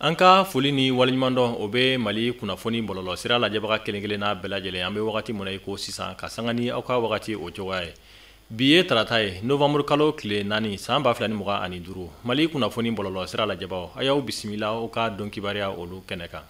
An ka foli ni waleɲumandɔn o bɛ Mali kunnafoni bɔlɔlɔ sira lajɛbaga kelen kelenna bɛɛ lajɛlen. An bɛ wagati min na i ko sisan, ka sanga ni aw ka wagati o cogoya ye. Bi ye tarata ye, novembre kalo tile 4, san 2025. Mali kunnafoni bɔlɔlɔ sira lajɛbagaw, a y'aw bisimila aw ka don kibaruya olu kɛnɛ kan.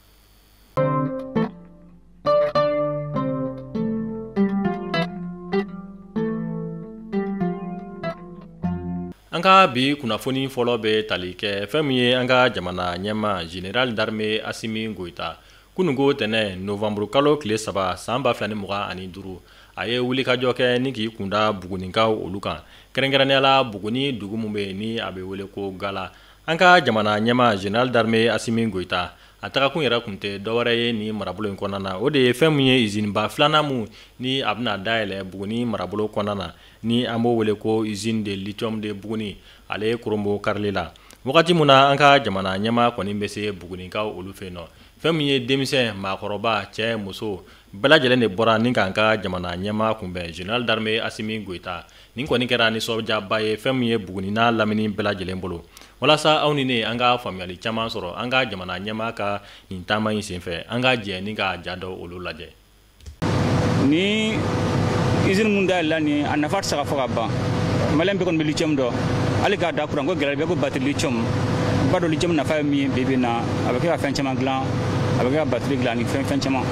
An ka bi kunnafoni fɔlɔ bɛ tali kɛ fɛn min ye an ka jamana ɲɛmaa général d'armée Assimi Goïta. Kununko tɛnɛ, novembre kalo tile 3, san 2025, a ye wulikajɔ kɛ ni k'i kunda Bugunikaw olu kan, kɛrɛnkɛrɛnnenya la Buguni dugu min bɛ yen ni a bɛ wele ko Gala. An ka jamana ɲɛmaa général d'armée Assimi Goïta, a tagakun yɛrɛ kun tɛ dɔwɛrɛ ye nin marabolo in kɔnɔna na, o de ye fɛn min ye usine ba filanan mun ni a bɛna dayɛlɛ Buguni marabolo kɔnɔna na, ni an b'o wele ko usine de lithium de Buguni, ale koronbo karili la. Wagati min na an ka jamana ɲɛmaa kɔni bɛ se Bugunikaw olu fɛ yen nɔ, fɛn min ye denmisɛn, maakɔrɔba, cɛ, muso bɛɛ lajɛlen de bɔra ni k'an ka jamana ɲɛmaa kunbɛn, général d'armée Assimi Goïta. Nin kɔni kɛra nisɔndiyaba ye fɛn min ye Buguni n'a lamini bɛɛ lajɛlen bolo. Walasa aw ni ne an ka faamuyali caman sɔrɔ an ka jamana ɲɛmaa ka nin taama in senfɛ, an ka jɛ ni ka ja dɔ olu lajɛ. Ni usine mun dayɛlɛla nin, a nafa tɛ se ka fɔ ka ban. Maliyɛn bɛɛ kɔni bɛ lithium dɔn, hali k'a da kuran ko gɛlɛya bɛɛ ko batterie lithium. B'a dɔn lithium nafa ye min ye bi bi in na, a bɛ kɛ ka fɛn caman dilan, a bɛ kɛ ka batterie dilan ani fɛn caman.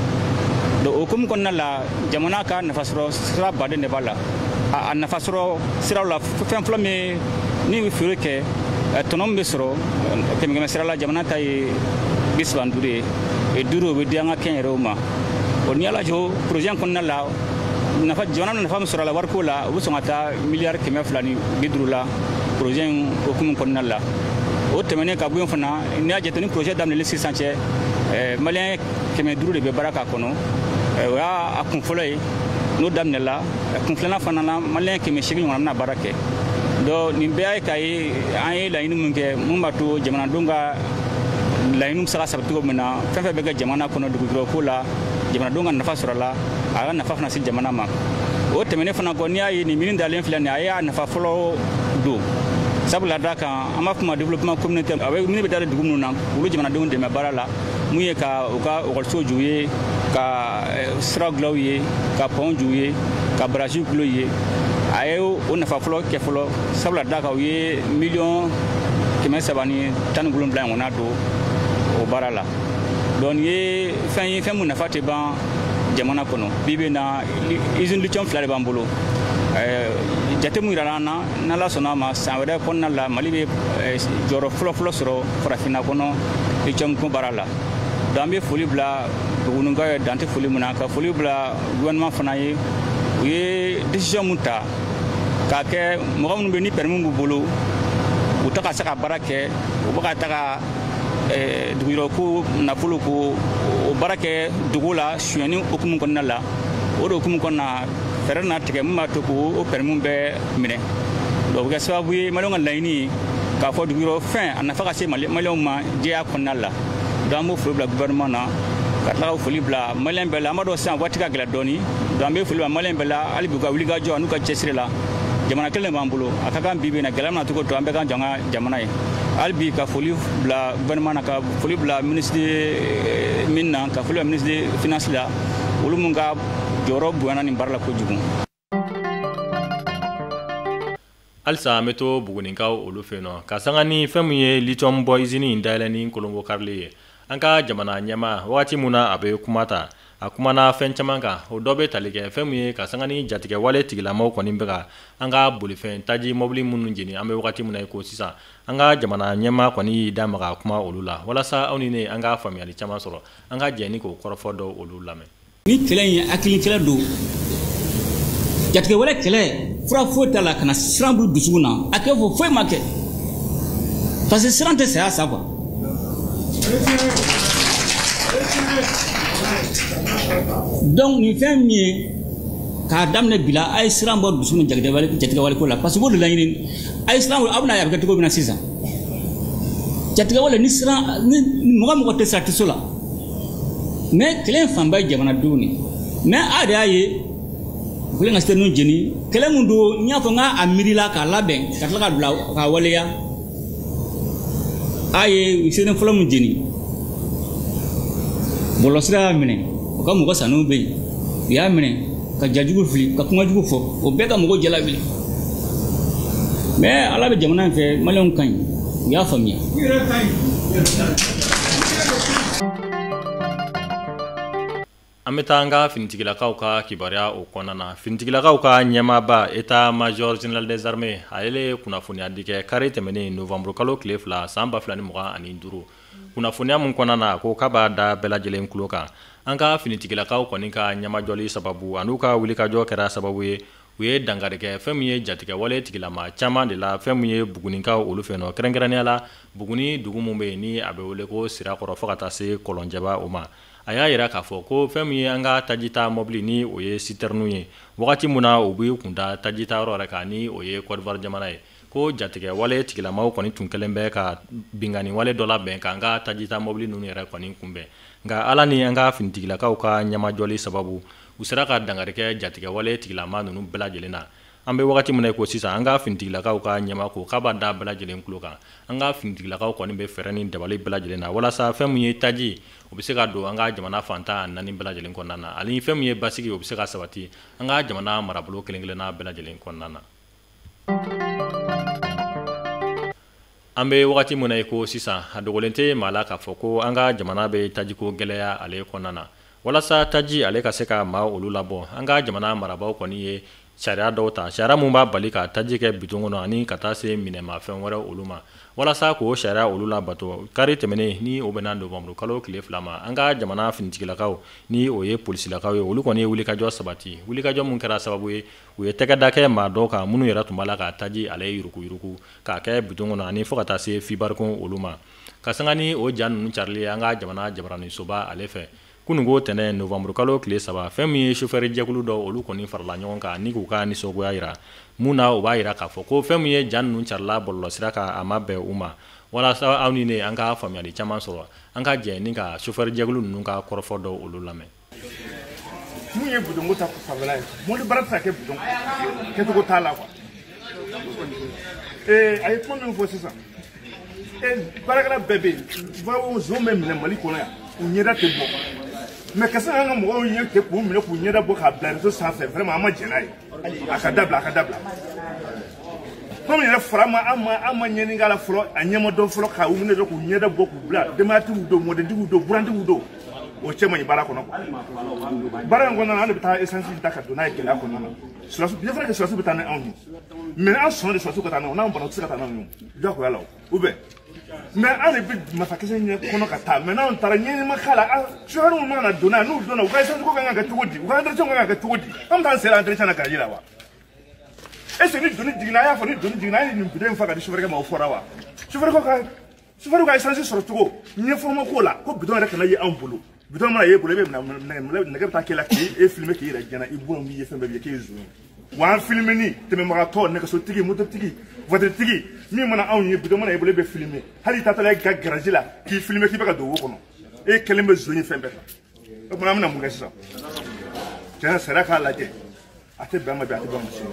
Donc o hukumu kɔnɔna la, jamana ka nafasɔrɔ sira baden de b'a la. A nafasɔrɔ siraw la, fɛn fɔlɔ min ni bɛ feere kɛ, tɔnɔ min bɛ sɔrɔ kɛmɛ kɛmɛ sira la, jamana ta ye 35 ye, 5 o bɛ di an ka kɛnyɛrɛyew ma. O n'i y'a lajɛ projet in kɔnɔna la, nafa jamana nafa min sɔrɔ a la wariko la, o bɛ sɔn ka taa miliyari 250 la projet in hukumu kɔnɔna la. O tɛmɛnen ka bɔ yen fana, n'i y'a jate ni projet daminɛli sisan cɛ, maliyɛn 500 de bɛ baara k'a kɔnɔ. O y'a kun fɔlɔ ye, n'o daminɛla. Kun filanan fana na, maliyɛn 800 ɲɔgɔn bɛna baara kɛ. Donc nin bɛɛ ye k'a ye an ye laɲini min kɛ, mun b'a to jamanadenw ka laɲiniw bɛ se ka sabati cogo min na, fɛn fɛn bɛ kɛ jamana kɔnɔ dugujukɔrɔ la, jamanadenw ka nafa sɔrɔ a la, a ka nafa fana se jamana ma. O tɛmɛnen fana kɔ, n'i y'a ye nin mine dalen filɛ nin ye, a y'a nafa fɔlɔ don. Sabula da kan, an b'a fɔ ma développement communautaire, a bɛ mine bɛ dayɛlɛ dugu minnu na, olu jamanadenw dɛmɛ baara la, mun ye ka u ka ekɔliso jɔ u ye, ka siraw dilan u ye, ka pɔn jɔ u ye, ka barrage dilan u ye. A ye o nafa fɔlɔ kɛ fɔlɔ, sabula da kan u ye miliyɔn 317 ɲɔgɔnna don o baara la. Donc nin ye fɛn ye, fɛn mun nafa tɛ ban jamana kɔnɔ. Bi bi in na, usine lithium 2 de b'an bolo. Jate mun yirala an na, n'Ala sɔnna a ma, san wɛrɛ kɔnɔna la, Mali bɛ jɔyɔrɔ fɔlɔ-fɔlɔ sɔrɔ farafinna kɔnɔ lithium ko baara la. Donc an bɛ foli bila Bugunikaw ye, dan tɛ foli min na, ka foli bila gouvernement fana ye. U ye décision mun ta k'a kɛ mɔgɔ minnu bɛ ni permis b'u bolo, u tɛ ka se ka baara kɛ, u bɛ ka taga dugujukɔrɔ ko nafolo ko o baara kɛ dugu la sonyɛni hukumu kɔnɔna la. O de hukumu kɔnɔna, fɛɛrɛ nana tigɛ min b'a to k'o permis bɛɛ minɛ. Donc o bɛ kɛ sababu ye maliyɛnw ka laɲini ye k'a fɔ dugujukɔrɔ fɛn a nafa ka se maliyɛnw ma jɛya kɔnɔna la. Donc an b'o foli bila gouvernement na, ka tila ka foli bila maliyɛn bɛɛ la. An b'a dɔn sisan waati ka gɛlɛn dɔɔni, donc an bɛ foli bila maliyɛn bɛɛ la, hali bi u ka wulikajɔ an'u ka cɛsiri la. Jamana kelen de b'an bolo, a ka kan bi bi in na gɛlɛya mana cogo o cogo, an bɛɛ k'an jɔ an ka jamana ye. Hali bi ka foli bila gouvernement na, ka foli bila ministre de mine na, ka foli bila ministre de finance la, olu mun ka jɔyɔrɔ bonyana nin baara la kojugu. Halisa an bɛ to Bugunikaw olu fɛ yen nɔ, ka sanga ni fɛn min ye lithium bɔ usine in dayɛlɛ ni kolonbo karili ye. An ka jamana ɲɛmaa, wagati min na a bɛ kuma ta, a kumana fɛn caman kan, o dɔ bɛ tali kɛ fɛn min ye ka sanga ni jatigɛwale tigilamaw kɔni bɛ ka an ka bolifɛn taji mɔbili minnu jeni an bɛ wagati min na i ko sisan. An ka jamana ɲɛmaa kɔni y'i da maga kuma olu la, walasa aw ni ne an ka faamuyali caman sɔrɔ. An ka jɛ ni k'o kɔrɔfɔ dɔw olu lamɛn. Ni kɛlɛ in ye hakili kɛlɛ don, jatigɛwale kɛlɛ, fura foyi t'a la, ka na siran b'u dusukun na, a kɛ fɔ foyi ma kɛ, parce que siran tɛ saya sa quoi. Donc nin fɛn min ye k'a daminɛ bi la, a ye siran bɔ dusukun jatigɛwale ko la, parce que b'o de laɲini. A ye siran, aw bɛna a bɛ kɛ cogo min na sisan. Jatigɛwale ni siran ni mɔgɔ mɔgɔ tɛ sira tɛ so la, mais kɛlɛ in fanba ye jamanadenw de ye. Mais a de y'a ye u kɛlen ka sitɛrɛniw jeni, kɛlɛ mun don, n y'a fɔ n k'a miirila k'a labɛn ka tila ka bila k'a waleya. A ye sitɛrɛni fɔlɔ mun jeni, Bɔlɔlɔsira y'a minɛ, u ka mɔgɔ sanuw bɛ yen, u y'a minɛ ka jajugu fili, ka kumajugu fɔ, o bɛɛ ka mɔgɔw jalawuli. Mais Ala bɛ jamana in fɛ, maliyɛnw ka ɲi, u y'a faamuya. An bɛ taa an ka finitigilakaw ka kibaruya o kɔnɔna na. Finitigilakaw ka ɲɛmaaba état major général des armées ale ye kunnafoniya di kɛ kari tɛmɛnen novembre kalo tile 2 san 2025. Kunnafoniya mun kɔnɔna na, ko k'a b'a da bɛɛ lajɛlen tulo kan. An ka finitigilakaw kɔni ka ɲɛmajɔli sababu an'u ka wulikajɔ kɛra sababu ye u ye dankari kɛ fɛn min ye jatigɛwale tigilama caman de la, fɛn min ye Bugunikaw olu fɛ nɔ, kɛrɛnkɛrɛnnenya la Buguni dugu min bɛ yen ni a bɛ wele ko Sirakɔrɔ fo ka taa se Kɔlɔnjɛba o ma. A y'a yira k'a fɔ ko fɛn min ye an ka tajita mɔbili ni o ye citerne ye, wagati min na u b'i kunda tajita yɔrɔ yɛrɛ kan ni o ye Côte d'Ivoire jamana ye, ko jatigɛwale tigilamaw kɔni tun kɛlen bɛ ka binkanni wale dɔ labɛn k'an ka tajita mɔbili ninnu yɛrɛ kɔni kunbɛn. Nka Ala ni an ka finitigilakaw ka ɲɛmajɔli sababu, u sera ka dankari kɛ jatigɛwale tigilama ninnu bɛɛ lajɛlen na. An bɛ wagati min na ko sisan, an ka finitigilakaw ka ɲɛma ko k'a b'a da bɛɛ lajɛlen tulo kan. An ka finitigilakaw kɔni bɛ fɛɛrɛ ni dabali bɛɛ lajɛlen na walasa fɛn min ye taji, o bɛ se ka don an ka jamana fantan 4 bɛɛ lajɛlen kɔnɔna na, ani fɛn min ye basigi, o bɛ se ka sabati an ka jamana marabolo kelen kelenna bɛɛ lajɛlen kɔnɔna na. An bɛ wagati min na i ko sisan, a dogolen tɛ maa la k'a fɔ ko an ka jamana bɛ tajiko gɛlɛya ale kɔnɔna na. Walasa taji ale ka se ka maa olu labɔ, an ka jamana marabaaw kɔni ye sariya dɔw ta, sariya mun b'a bali ka taji kɛ bidon kɔnɔ ani ka taa se minɛmafɛn wɛrɛ olu ma. Walasa k'o sariya olu labato, kari tɛmɛnen ni o bɛnna novembre kalo tile 2 ma, an ka jamana finitigilakaw ni o ye polisilakaw ye, olu kɔni ye wulikajɔ sabati. Wulikajɔ mun kɛra sababu ye, u ye tɛgɛ da kɛ maa dɔw kan minnu yɛrɛ tun b'a la ka taji ale yuruguyurugu k'a kɛ bidon kɔnɔ ani fo ka taa se fibarikon olu ma. Ka sanga ni o ja ninnu carili ye an ka jamana jabaraninsoba ale fɛ, kununko tɛnɛ novembre kalo tile 3, fɛn min ye chauffeur jɛkulu dɔw olu kɔni farala ɲɔgɔn kan ni k'u ka nisɔngoya yira, mun na u b'a yira k'a fɔ ko fɛn min ye ja ninnu carila bɔlɔlɔsira kan a ma bɛn u ma. Walasa aw ni ne an ka faamuyali caman sɔrɔ, an ka jɛ ni ka chauffeur jɛkulu ninnu ka kɔrɔfɔ dɔw olu lamɛn. Mun ye bidonko ta fanfɛla ye, mobili baara tɛ se ka kɛ bidon kɛcogo t'a la quoi. A ye kuma min fɔ sisan, baarakɛla bɛɛ bɛ yen, zon bɛ minɛ Mali kɔnɔ yan, u ɲɛda tɛ bɔ. Mais ka se k'an ka mɔgɔw ɲɛ kɛ k'u minɛ k'u ɲɛda bɔ k'a bila réseau sanfɛ, vraiment an ma jɛn n'a ye. A ka dabila, a ka dabila. Komi yɛrɛ fara ma an ma ɲɛni k'a la fɔlɔ, a ɲɛ ma dɔn fɔlɔ, k'a minɛ dɔrɔn k'u ɲɛda bɔ k'u bila, denbayatigiw don, mɔdentigiw don, burantigiw don, o cɛ man ɲi baara kɔnɔ quoi. Baara in kɔnɔna na, an de bɛ taa essence ta ka don n'a ye gɛlɛya kɔnɔna na. Sɔrɔdasi, bien vrai que sɔrɔdasiw bɛ taa ni anw ye, mais an sɔnna de sɔrɔdasiw ka taa n'anw ye, n'anw banna u tɛ se ka taa n'anw ye diyagoya la o, ou bien mais an de bɛ masakisɛ ɲɛ kɔnɔ ka taa, mais n'anw taara ɲɛni ma k'a la, chauffeur minnu mana don n'a ye, n'u donna u ka essence ko kan ka kɛ cogo di, u ka entretien kan ka kɛ cogo di, an bɛ taa an sen entretien na garage la wa? Est ce que ni doni jiginna, a y'a fɔ ni doni jiginna, an ye nin bidon in fa ka di chauffeur ma, o fɔra wa? Chauffeur ka essence sɔrɔ cogo ɲɛfɔ ma k'o la, ko bidon yɛrɛ kana ye anw bolo. Bidon mana ye bolo, e bɛ minɛ nɛgɛ bɛ taa k'e la k'e filmer k'i yɛrɛ jɛna, i bolo b'i ye fɛn bɛɛ b'i ye k'e ye zon ye. Wa an filmer ni tɛmɛbagatɔ, nɛgɛsotigi, mototigi, voiture-tigi min mana anw ye, bidon mana ye bolo, e bɛ filmer, hali i taatɔla e ka garage la k'i filmer k'i bɛ ka don wo kɔnɔ, e kɛlen bɛ zon ye fɛn bɛɛ kan. O tuma an bɛna mun kɛ sisan? Tiɲɛ na, sariya k'a lajɛ, a tɛ bɛn ma bi, a tɛ bɛn ma sini.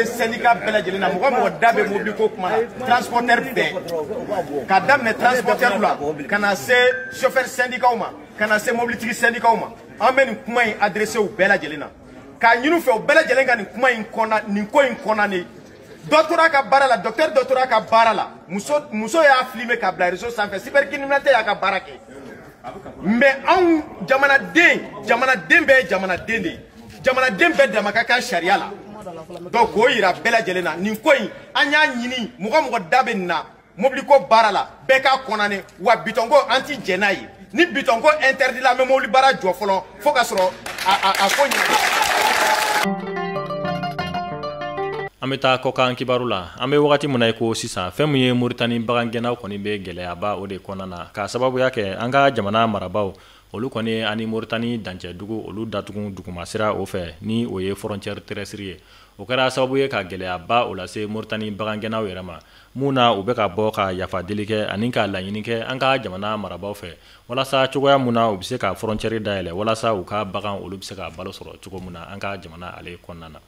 Syndicat bɛɛ lajɛlen na, mɔgɔ mɔgɔ da bɛ mobili ko kuma na, transporteur bɛɛ, ka daminɛ transporteur la ka na se chauffeur syndicat ma, ka na se mobilitigi syndicat ma, an bɛ nin kuma in adressé u bɛɛ lajɛlen na, k'a ɲini u fɛ u bɛɛ lajɛlen ka nin kuma in kɔnna, nin ko in kɔnna ne. Dɔ tora a ka baara la, docteur dɔ tora a ka baara la, muso y'a filmer k'a bila réseau sanfɛ, cybercriminalité y'a ka baara kɛ. Mais anw jamanaden bɛɛ ye jamanaden de ye, jamanaden bɛɛ dama ka kan sariya la. Donc k'o yira bɛɛ lajɛlen na, nin ko in an y'a ɲini mɔgɔ mɔgɔ da bɛ nin na mobili ko baara la, bɛɛ k'a kɔnɔne wa bitɔn ko an ti jɛn n'a ye. Ni bitɔn ko interdit la, an bɛ mobili baara jɔ fɔlɔ fo ka sɔrɔ a ko ɲɛnabɔ. An bɛ taa kɔkan kibaru la. An bɛ wagati min na i ko sisan, fɛn min ye Moritani bagangɛnnaw kɔni bɛ gɛlɛyaba o de kɔnɔna na, k'a sababuya kɛ an ka jamana marabaaw olu kɔni ani Moritani dancɛ dugu olu datugu dugumasira o fɛ ni o ye frontière terrestre ye. O kɛra sababu ye ka gɛlɛyaba o lase Moritani bagangɛnnaw yɛrɛ ma, mun na u bɛ ka bɔ ka yafa deli kɛ ani ka laɲini kɛ an ka jamana marabaaw fɛ, walasa cogoya mun na u bɛ se ka frontière dayɛlɛ walasa u ka bagan olu bɛ se ka balo sɔrɔ cogo mun na an ka jamana ale kɔnɔna na.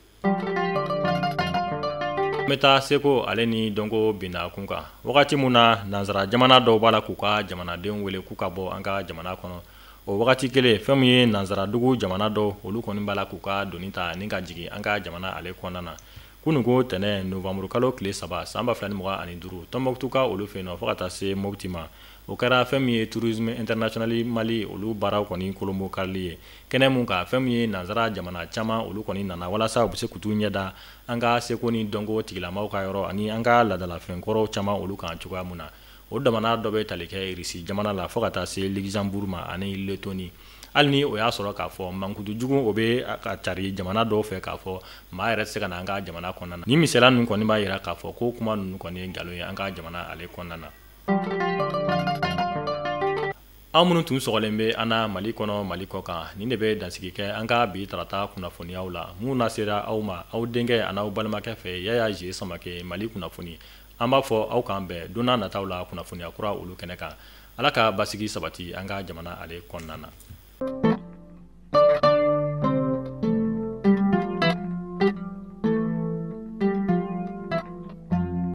An bɛ taa seko ale ni dɔnko binna kun kan. Wagati min na nansara jamana dɔw b'a la k'u ka jamanadenw wele k'u ka bɔ an ka jamana kɔnɔ, o wagati kelen, fɛn min ye nansaradugu jamana dɔw, olu kɔni b'a la k'u ka doni ta ni ka jigin an ka jamana ale kɔnɔna na. Kununko tɛnɛn, nowanburu kalo tile 3, san 2025, Tɔnbɔkutuka olu fɛ yen nɔ, fo ka taa se Mopti ma, o kɛra fɛn min ye Tourisme International Mali olu baaraw kɔni kolonbo karili ye. Kɛnɛ mun kan, fɛn min ye nansara jamana caman, olu kɔni nana walasa u bɛ se k'u t'u ɲɛ da an ka seko ni dɔnko tigilamaw ka yɔrɔ ani an ka laadalafɛnkɔrɔw caman olu kan cogoya mun na. O jamana dɔ bɛ tali kɛ Irisi jamana la, fo ka taa se Luxembourg ma ani Lettonie. Hali ni o y'a sɔrɔ k'a fɔ mankutu jugu o bɛ ka cari jamana dɔw fɛ k'a fɔ maa yɛrɛ tɛ se ka na an ka jamana kɔnɔna na, ni misaliya ninnu kɔni b'a jira k'a fɔ ko kuma ninnu kɔni ye nkalon ye an ka jamana ale kɔnɔna na. Aw minnu tun sɔgɔlen bɛ an na Mali kɔnɔ, Mali kɔ kan, nin de bɛ dansigi kɛ an ka bi tarata kunnafoniyaw la, minnu na sera aw ma aw denkɛ an'aw balimakɛ fɛ, Yaya Zie Samake, Mali kunnafoni. An b'a fɔ aw k'an bɛn don n'a nataw la kunnafoniya kura olu kɛnɛ kan. Ala ka basigi sabati an ka jamana ale kɔnɔna na.